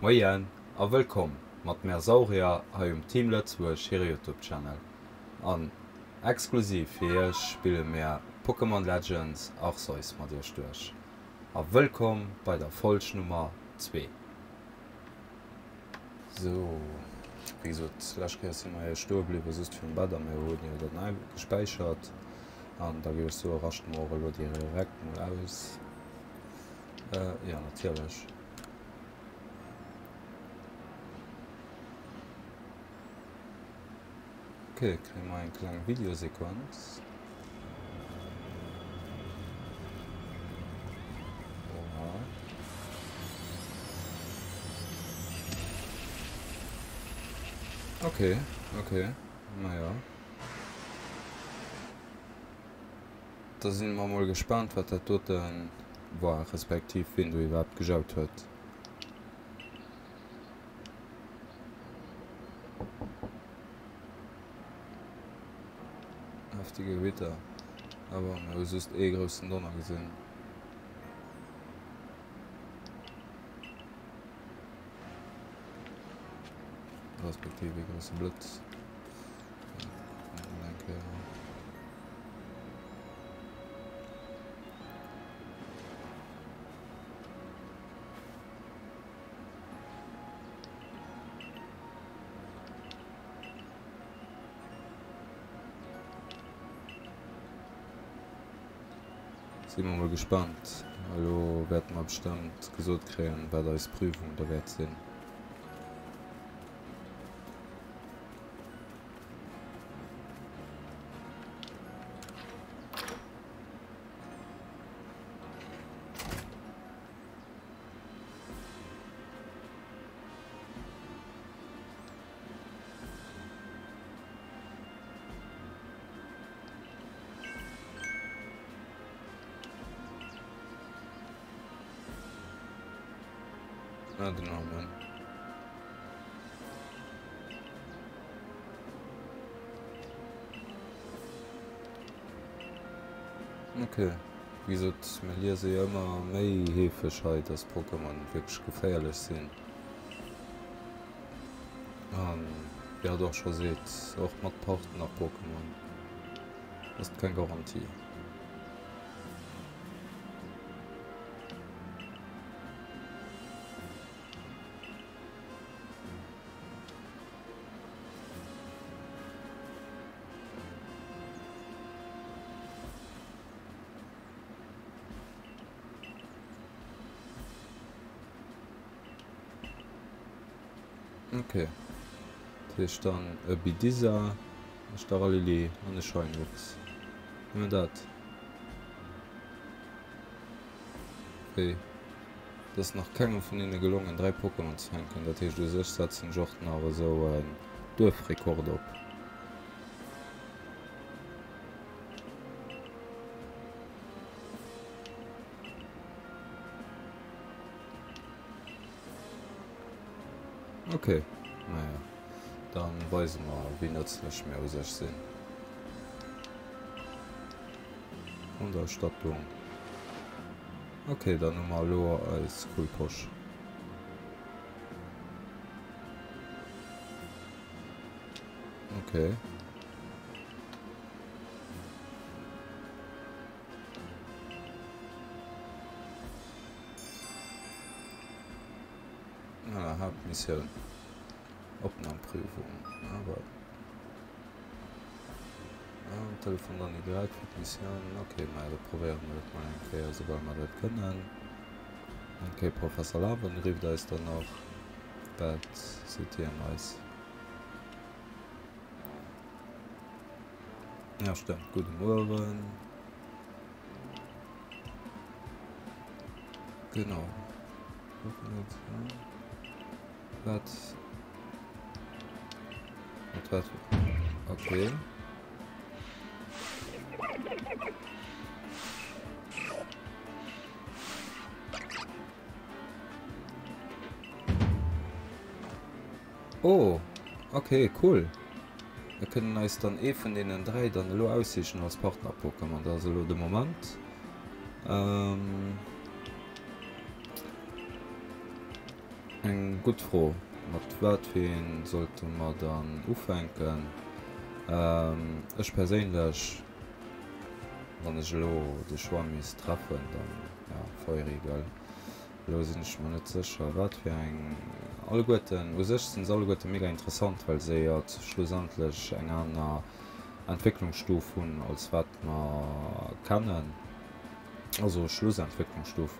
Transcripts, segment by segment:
Moien a wëllkomm mat mär Saurier hei um Team Lëtzebuerg hire Youtube Channel an exklusiv fir iech spille mär Pokémon Legends Arceus mat iech duerch a wëllkomm bei der Folg Nummer 2. Sou, wéi gesot, lescht Kéier si mer jo stoe bliwwe just virum Bett a mir hunn jo dat nei gespäichert an da géif ech soe raschte mer och elo direkt mol aus. Jo natierlech. Ok, kréie mer eng kleng Videosequenz. Oha. Ok, ok, naja. Da sinn mer mol gespaant wat dat doten war, respektiv ween do iwwerhaapt gejaut huet. Heftige Gewitter. Awer mir hu just ee groussen Donner gesinn. Respektiv ee grousse Blëtz. Si mer mol gespannt. Elo wäerte mer bestëmmt gesot kréien, wat eis Prüfung da wäert sinn. Ah, den Armen. Ok, wéi gesot, mir liese jo ëmmer méi heefeg hei, dass Pokémon wierklech geféierlech sinn. An wéi hatt och scho seet, och mat Partner-Pokémon ass et keng Garantie. Ok. Dat heescht dann e Bidiza, e Staralili an e Scheinwuchs. Nëmmen dat. Wéi? Et ass nach kengem vun hinne gelongen 3 Pokémon ze fänken. Dat heescht u sech setzen ech och nach esou en Duerfrekord op. Ok, naja, dann weise mer wéi nëtzlech mir u sech sinn. Wonderstattung. Ok, dann hu mer elo eis cool Posch. Ok. Ah, Hauptmission. Opnahmeprüfung. Aber. Ah, Telefon dann nicht bereit für die Mission. Okay, ma da probéiere mer dat mol eng Kéier, soubal mer dat kënnen. Okay, Professor Laven rifft eis dann nach. Wat seet hien eis? Ja, stimmt. Gute Morgen. Genau. Wat? Wat wat? Okay. Oh, okay, cool. Mir kënnen eis dann ee vun deenen 3 dann elo aussichen als Partner-Pokémon. Dat ass elo de Moment. Ähm. Eng gutt Fro. Mat wat fir een sollte mer dann ufänken? Ech perséinlech, wann ech elo de Choix misst treffen, dann ja, Feurigel. Elo sinn ech mer net sécher wat fir eng. Alleguerten, u sech sinn se alleguerte mega interessant, well se jo schlussendlech eng aner Entwécklungsstuf hunn als wat mer kennen, also Schlussentwécklungsstuf.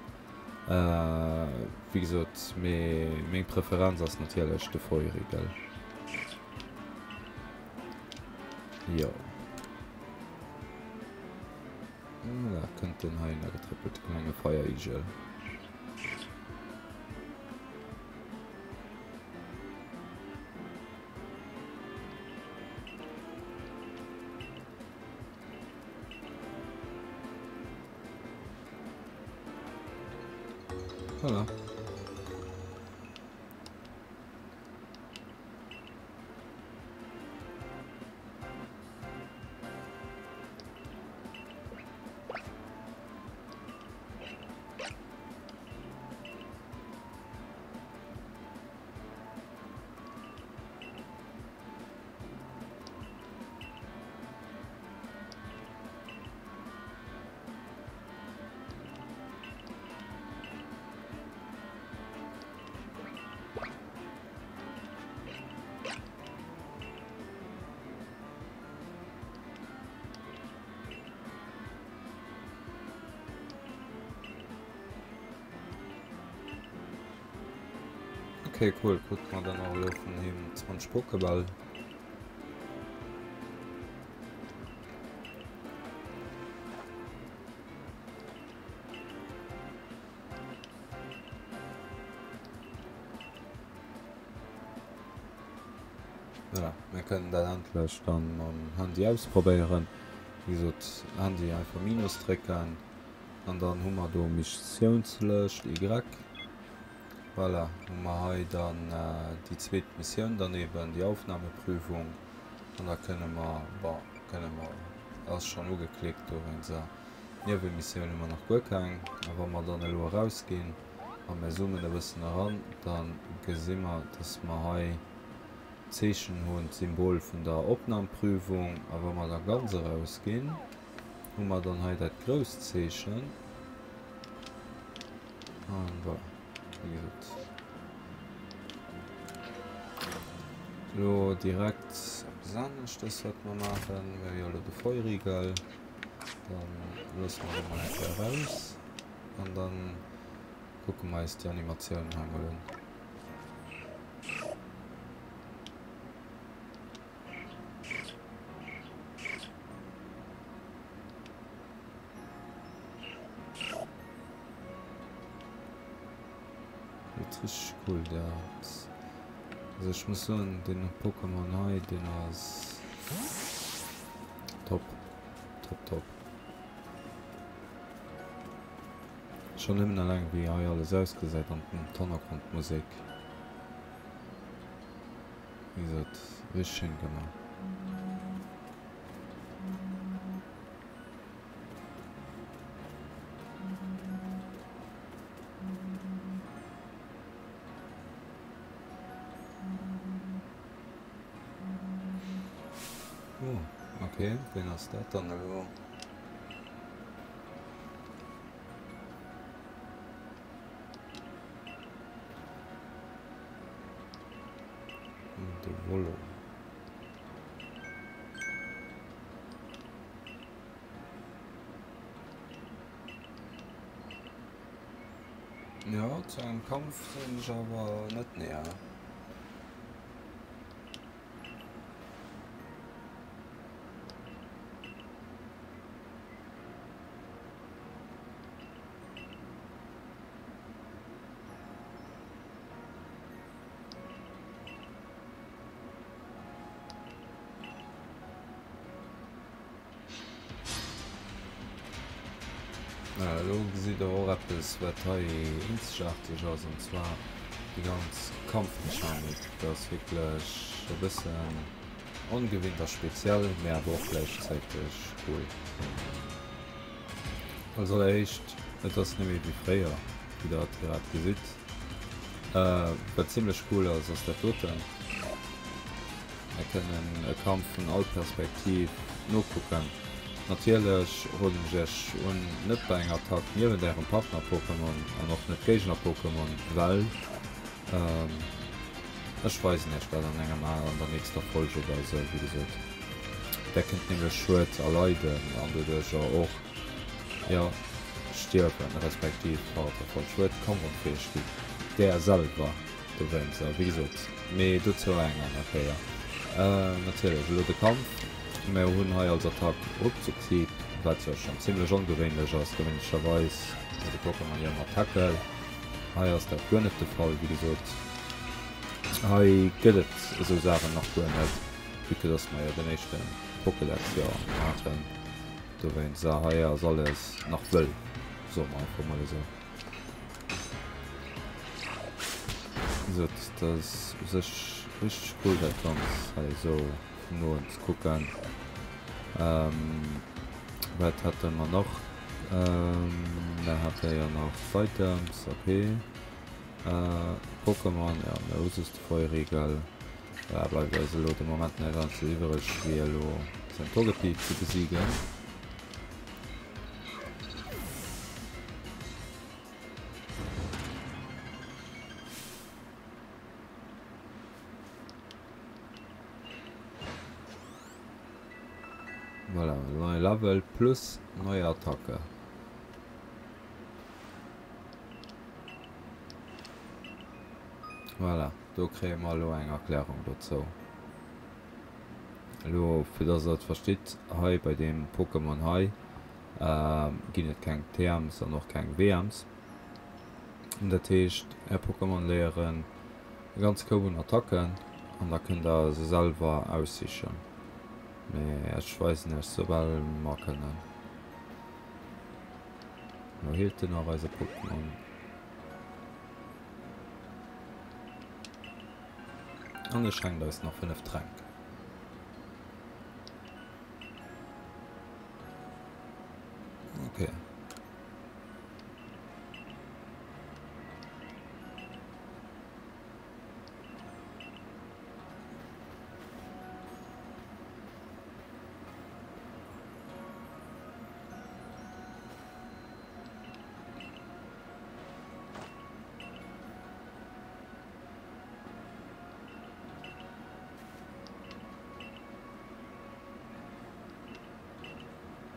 Wéi gesot, mee meng Preferenz ass natierlech de Feurigel. Jo. Da kënnt den hei ënnergetrëppelt, de klenge Feierigel. Voilà. Okay, cool. Krut mer dann och elo vun him 20 Pokéball. Voilà, mir kënnen dat endlech dann mam Handy ausprobéieren. Wéi gesot, Handy einfach Minus drécken an dann hu mer do Missiounslëscht Y. Voilà, hu mer hei dann déi zweet Missioun dann eben, déi Aufnahmeprüfung. An da kënne mer, bon, kënne mer, ass schonn ugeklickt dowéinster. Niewemissioun hu mer nach guer keng. A wa mer dann elo erausginn a mir zoomen e bëssen eran, da gesi mer, dass mer hei d'Zeechen hunn, d'Symbol vun der Opnahmeprüfung. A wa mer da ganz erausginn, hu mer dann hei dat grousst Zeechen. An voilà, wéi gesot. Elo direkt eppes aneschtes, wat mer maachen. Mir hu jo elo de Feurigel. Dann loosse mer dee mol eng Kéier eraus. An dann kucke mer eis déi Animatioun hei mol un. Dat richteg cool dat. Also ech muss soen, den Pokémon hei, den ass top. Top, top. Schon nëmmen alleng wéi hei alles ausgesäit an den d'Hannergrondmusek. Wéi gesot, richteg schéin gemaach. Oh, okay, ween ass dat dann elo? De Volo. Jo, zu engem Kampf soen ech awer net nee. Elo gesitt der och eppes wat hei eenzegaarteg ass, an zwar déi ganz Kampfmechanik. Dat ass wierklech e bëssen ongewinnt a speziell, mee awer och gläichzäiteg cool. Als alleréischt, et ass net méi wéi fréier, wéi der et grad gesitt. Wat zimlech cool ass, ass dat doten. Mir kënnen e Kampf vun all Perspektiv nokucken. Natierlech roden ech iech un, net bei enger Attack niewent ärem Partner-Pokémon an och net Géigner-Pokémon, well ech weisen iech dat an engem an der nächster Folg oder esou. Wéi gesot, där kënnt nämlech Schued erleiden an doduercher och, jo, stierwen, respektiv falls der falsch huet, kampfonfäeg ginn, där selwer. Dowéinst, a wéi gesot, mee dozou eng aner Kéier. Natierlech elo de Kampf. Mer hunn hei als Attack Ruckzuckhieb, wat jo schonn zimlech ongewéinlech ass. Gewéinlecherweis huet e Pokémon jo ëmmer Tackle. Hei ass dat guer net de Fall, wéi gesot. Hei gëtt et esou Saachen nach guer net, vue que dass mer jo den éischte Pokédex jo haten. Dowéinst, a hei ass alles nach wëll, soe mer einfach mol esou. Sou, dat ass u sech richteg cool dat Ganzt hei esou vun noen ze kucken. Wat hate mer nach? Mer hate jo nach d'Items, ok. Pokémon, jo mir hu soss de Feurigel. Da bleift eis elo de Moment näischt anescht iwwereg wéi elo säin Togepi ze besiegen. Voilà, neue Level plus neue Attacke. Voilà, do kréie mer elo eng Erklärung dozou. Elo, fir dass der et verstitt, hei bei deem Pokémon hei ginn et keng TMs an och keng WMs. Dat heescht, är Pokémon léieren e ganz Koup un Attacken an da kënnt der se selwer aussichen. Mee ech weisen iech soubal mer kënnen. Elo heelt en nach eise Pokémon. An e schenkt eis nach 5 Tränk. Okay.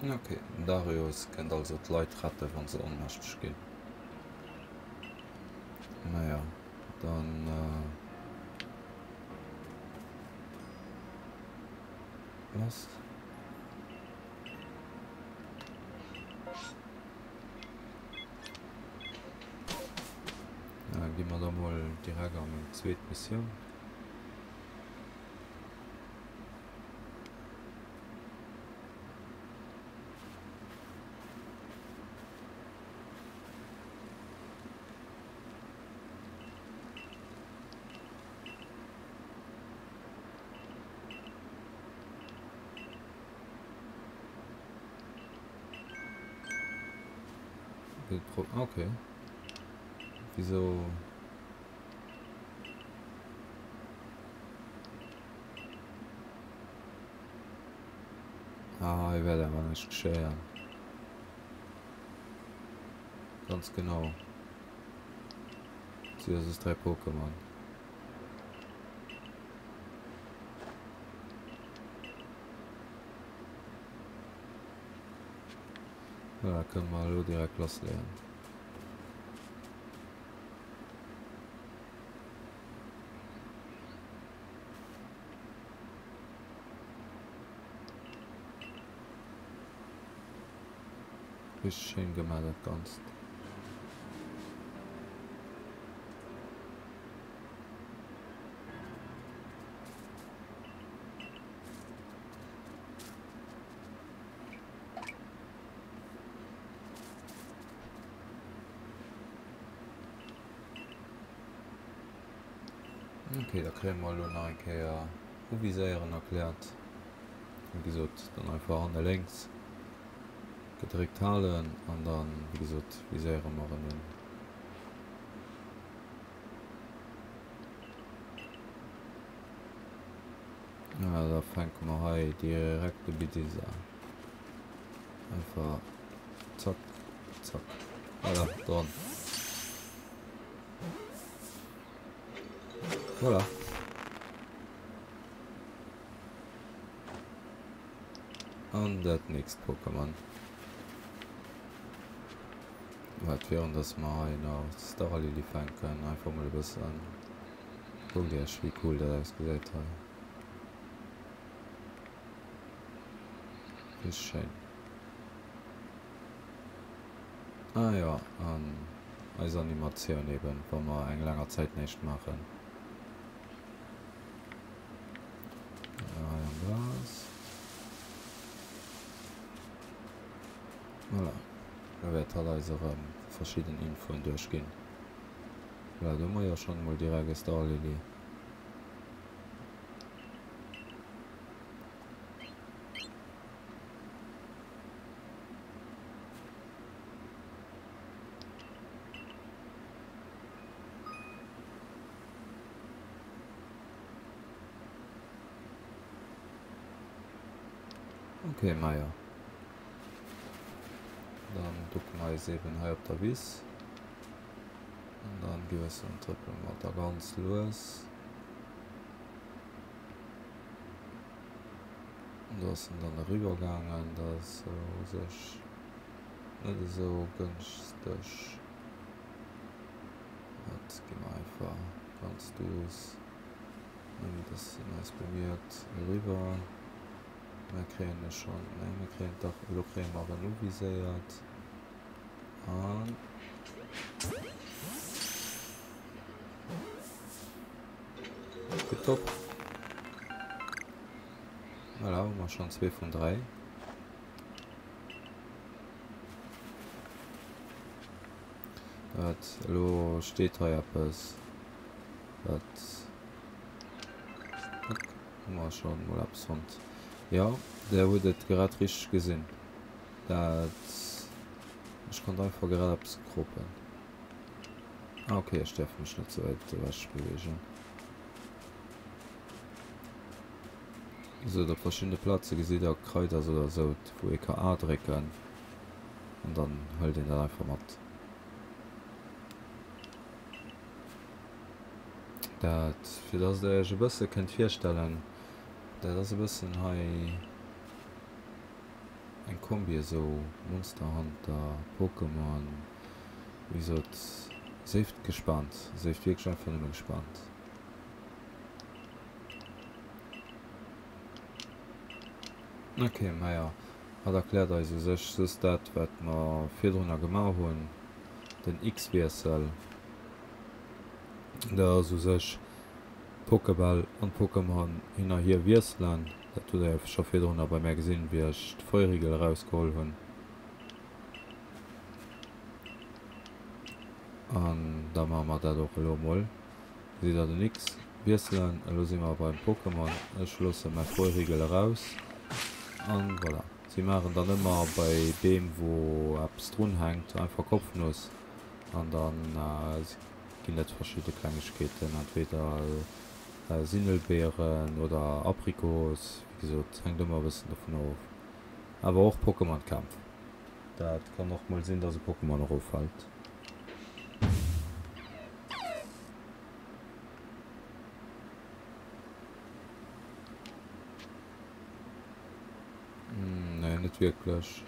Ok, den Darius kënnt also d'Leit rette wann se ohnmächteg ginn. Naja, dann lass. Da gi mer da mol direkt an eng zweet Missioun. Okay. Wieso? Ah, hei wäert awer näischt geschéien. Ganz genau. Si jo soss 3 Pokémon. Voilà, kënne mer elo direkt lassleeën. Richteg schéin gemaach dat Ganzt. Ok, da kréie mer elo nach eng Kéier Uviséieren erkläert. Wéi gesot, dann einfach hanne lénks gedréckt halen an dann, wéi gesot, viséiere mer en un. Voilà, da fänke mer hei direkt de Bidisa. Einfach zack, zack. Voilà, dran. Voilà. An dat nächst Pokémon. Wat während dass mer hei nach Starlily fänken, einfach mol e bëssen. Kuckt iech wéi cool dat ausgesäit hei. Richteg schéin. Ah jo, an eis Animatioun eben, wa mer eng länger Zäit näischt maachen. Hei am Gras. Voilà. Da wäert hatt eis erëm verschidden Infoen duerchginn. Voilà, do hu mer jo schonn emol direkt e Starlily. Ok, majo. Dann ducke mer eis eben hei op der Wiss. An dann gewëssen trëppele mer da ganz lues. An do ass en dann eriwwer gaangen. Dat ass u sech net esou gënschteg. Dat gi mer einfach ganz duuss, ouni dass en eis bemierkt, eriwwer. Mer kréien e schonn, nee mer kréien, dach elo kréie mer en uviséiert. An Tipptopp. Voilà, hu mer schonn zwee vun 3. Dat elo steet hei eppes. Dat hu mer schonn mol eppes fonnt. Jo, der hutt et grad richteg gesinn. Dat ech konnt einfach grad eppes kropen. Ah okay, ech däerf mech net sou wäit ewech beweegen. Sou, op verschiddene Plaze gesitt der Kraider oder sou, wou ee ka A drécken an dann hëlt een dat einfach mat. Dat, fir dass der iech e bësse kënnt virstellen, dat ass e bëssen hei eng Kombi esou Monster Hunter, Pokémon, wéi gesot, séift gespaant, séift wierklech einfach nëmme gespaant. Ok, maja, hatt erkläert eis u sech just dat, wat mer virdrunner gemaach hunn, den X-Wiessel, dat ass u sech d'Pokéball an d'Pokémon hin a hier wiesselen. Dat hutt der jo scho virdrunner bei mär gesinn, wéi ech d'Feurigel erausgeholl hunn. An da maache mer dat och elo emol. Gesitt der den X wiesselen. Elo si mer beim Pokémon. Ech loosse mäi Feurigel eraus. An voilà. Si maachen dann ëmmer bei Beem, wou eppes drun hänkt, einfach Kopfnuss. An da ginn et verschidde Klengegkeeten, entweder Sinnelbeeren oder Aprikos, wéi gesot, hänkt ëmmer e bëssen dovun of. Awer och Pokémon-Kämpf, dat kann och mol sinn, dass e Pokémon eroffält. Nee, net wierklech.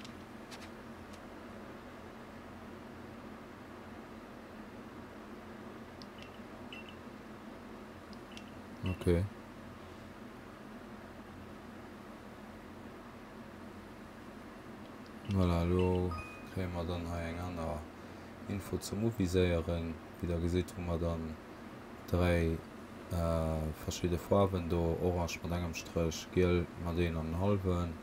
Okay. Voilà, elo kréie mer dann hei eng aner Info zum Uviséieren. Wéi der gesitt, hu mer dann 3 verschidde Faarwen do, orange mat engem Stréch, giel mat een an en hallwen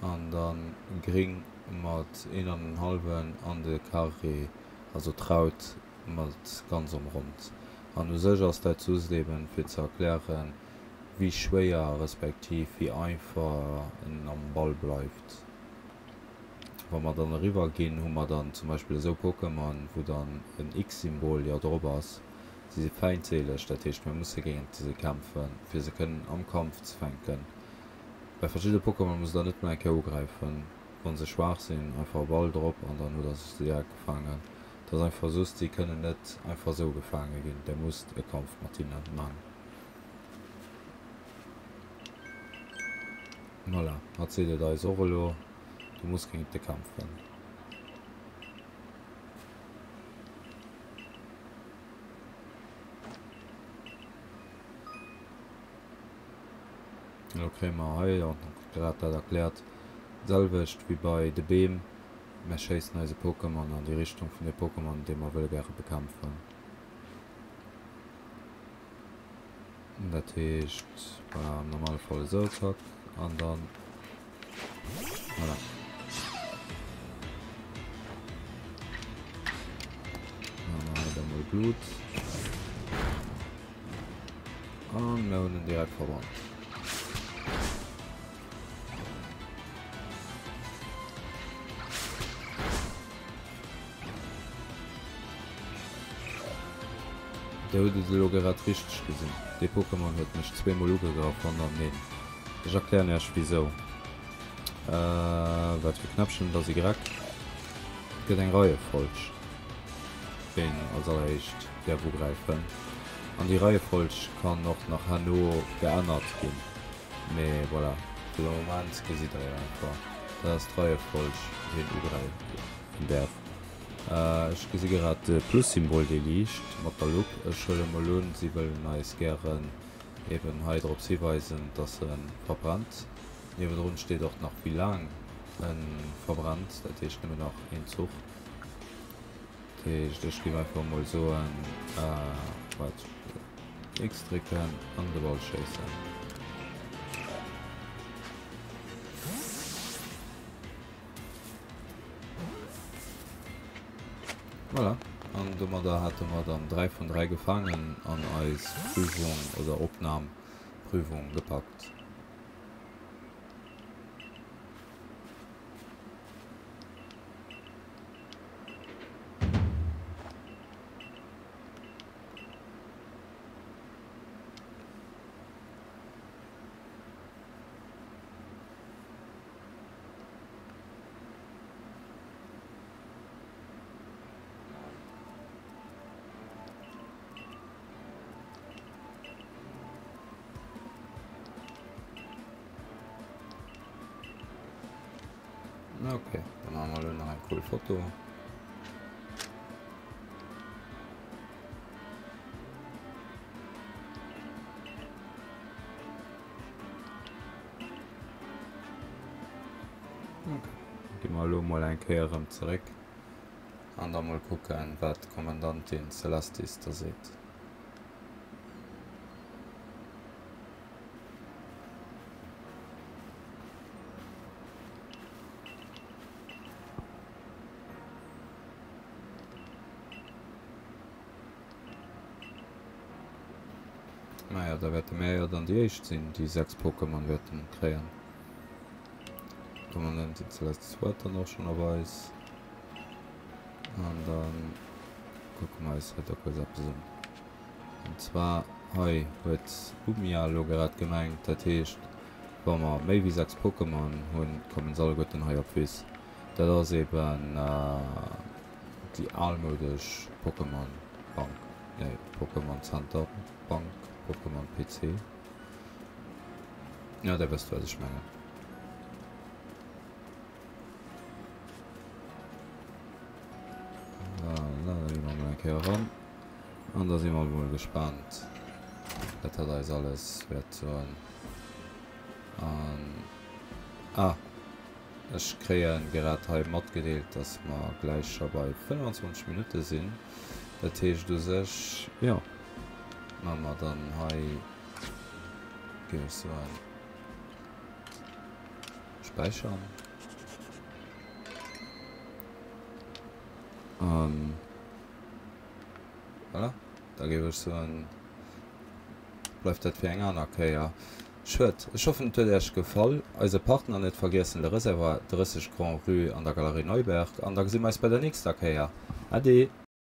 an dann gring mat een an en hallwen an de Carré, also d'Raut mat ganz ëmronnt. An u sech ass dat just eben fir ze erklären, wéi schwéier respektiv wéi einfach en am Ball bleift. Wa mer dann eriwwer ginn, hu mer dann zum Beispill esou Pokémon, wou dann en X-Symbol jo drop ass. Si si feindséileg, dat heescht mir musse géint se kämpfen, fir se kënnen am Kampf ze fänken. Bei verschidde Pokémon musst der net mol eng Kéier ugräifen, wa se schwaach sinn, einfach e Ball drop an dann hutt der se direkt gefaangen. Dat ass einfach soss, déi kënnen net einfach esou gefaange ginn, der musst e Kampf mat hinne man. Voilà, hatt seet et eis och elo, du muss géint e kämpfen. Elo kréie mer hei och nach grad dat erkläert, d'selwecht wéi bei de Beem, mär schéissen eise Pokémon an déi Richtung vun de Pokémon, déi mer wëlle gäre bekämpfen. Dat heescht, voilà, am Normalfall esou, zack, an dann, voilà. Dann hei da mol Blut. An mir hunn en direkt verbrannt. Dir hutt et elo grad richteg gesinn, dee Pokémon huet mech zweemol ugegraff an dann neen. Ech erklären iech wisou. Wat fir Knäppchen, et ass Y. Et gëtt eng Reiefolg, ween als alleréischt däerf ugräifen. An déi Reiefolg kann och nach herno geännert ginn. Mee voilà, fir de Moment gesitt der jo einfach, dat ass d'Reiefolg, ween ugräifen däerf. Ech gesi grad de Plus-Symbol dee liicht mat der Lupp. Ech huele mol un, si wëllen eis gären eben hei drops hiweisen, dass e verbrennt. Niewendrun steet och nach wéi laang e verbrennt, dat heescht nëmmen nach een Zuch. Dat heescht ech géif einfach mol soen, wat, X drécken an de Ball schéissen. Voilà, an domadder hate mer dann 3 vun 3 gefaangen an eis Prüfung oder Opnamprüfung gepackt. Okay, dann haben wir noch eng cool Foto. Ok, gi mer elo mol eng Kéier erëm zeréck an da mol kucken, wat d'Kommandantin Celestis da seet. Naja, da wäerte mär jo dann déi éischt sinn, déi 6 Pokémon wäerten kréien. D'Kommandantin Celestis waart dann och schonn op eis. An dann kucke mer eis hei da kuerz eppes un. An zwar hei huet Lumia elo grad gemengt, dat heescht, wa mer méi wéi 6 Pokémon hunn, kommen se alleguerten hei op Wiss. Dat ass eben déi almoudesch Pokémon Bank, nee Pokémon Center Bank, Pokémon PC. Ja, der wësst wat ech mengen. Voilà, da gi mer mol eng Kéier eran. An da si mer mol gespaant, wat hatt eis alles wäert soen. An, ah! Ech kréien grad hei matgedeelt, dass mer gläich scho bei 25 Minutte sinn. Dat heescht u sech, jo, maache mer dann hei, géif ech soen, späichern. An voilà, da géif ech soen, bleift dat fir eng aner Kéier. Schued. Ech hoffen et huet Äech gefall. Eise Partner net vergiessen, Le Reservoir, 30 Grand Rue an der Galerie Neuberg. An da gesi mer eis bei der nächster Kéier. Ade!